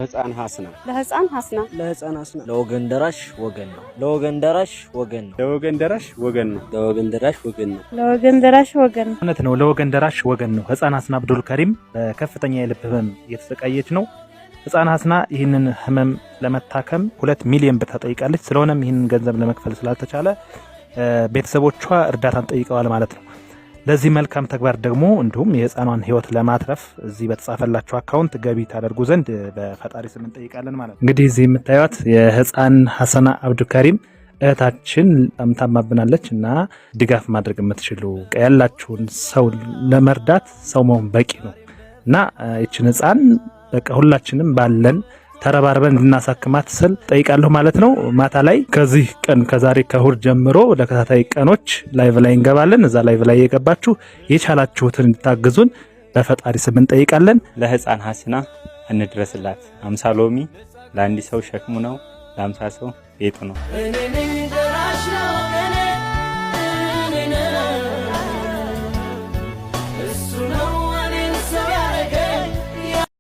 ለህፃን ሀስና። ለህፃን ሀስና። ለህፃን ሀስና። ለወገን ደራሽ ወገን ነው። ለወገን ደራሽ ወገን ነው። ለወገን ደራሽ ወገን ነው። ለወገን ደራሽ ወገን ነው። ለወገን ደራሽ ወገን ነው። እውነት ነው። ለወገን ደራሽ ወገን ነው። ህፃን ሀስና አብዱል ከሪም በከፍተኛ የልብ ህመም እየተሰቃየች ነው። ህፃን ሀስና ይህንን ህመም ለመታከም 2 ሚሊዮን ብር ተጠይቃለች። ስለሆነም ይህንን ገንዘብ ለመክፈል ስላልተቻለ ቤተሰቦቿ እርዳታን ጠይቀዋል ማለት ነው። ለዚህ መልካም ተግባር ደግሞ እንዲሁም የህፃኗን ህይወት ለማትረፍ እዚህ በተጻፈላችሁ account ገቢ ታደርጉ ዘንድ በፈጣሪ ስም እንጠይቃለን ማለት ነው። እንግዲህ እዚህ የምታዩት የህፃን ሀሰና አብዱልከሪም እህታችን ታማብናለች እና ድጋፍ ማድረግ የምትችሉ ያላችሁን ሰው ለመርዳት ሰው መሆን በቂ ነው እና ይችን ህፃን በቃ ሁላችንም ባለን ተረባርበን እንድናሳክማት ስል ጠይቃለሁ ማለት ነው። ማታ ላይ ከዚህ ቀን ከዛሬ ከእሁድ ጀምሮ ለተከታታይ ቀኖች live ላይ እንገባለን። እዛ live ላይ እየገባችሁ የቻላችሁትን እንድታግዙን በፈጣሪ ስም እንጠይቃለን። ለህፃን ሀስና እንድረስላት። 50 ሎሚ ለአንድ ሰው ሸክሙ ነው፣ ለ50 ሰው ጌጡ ነው። እኔ ነኝ ደራሽ ለወገኔ፣ እኔ ነኝ። እሱ ነው።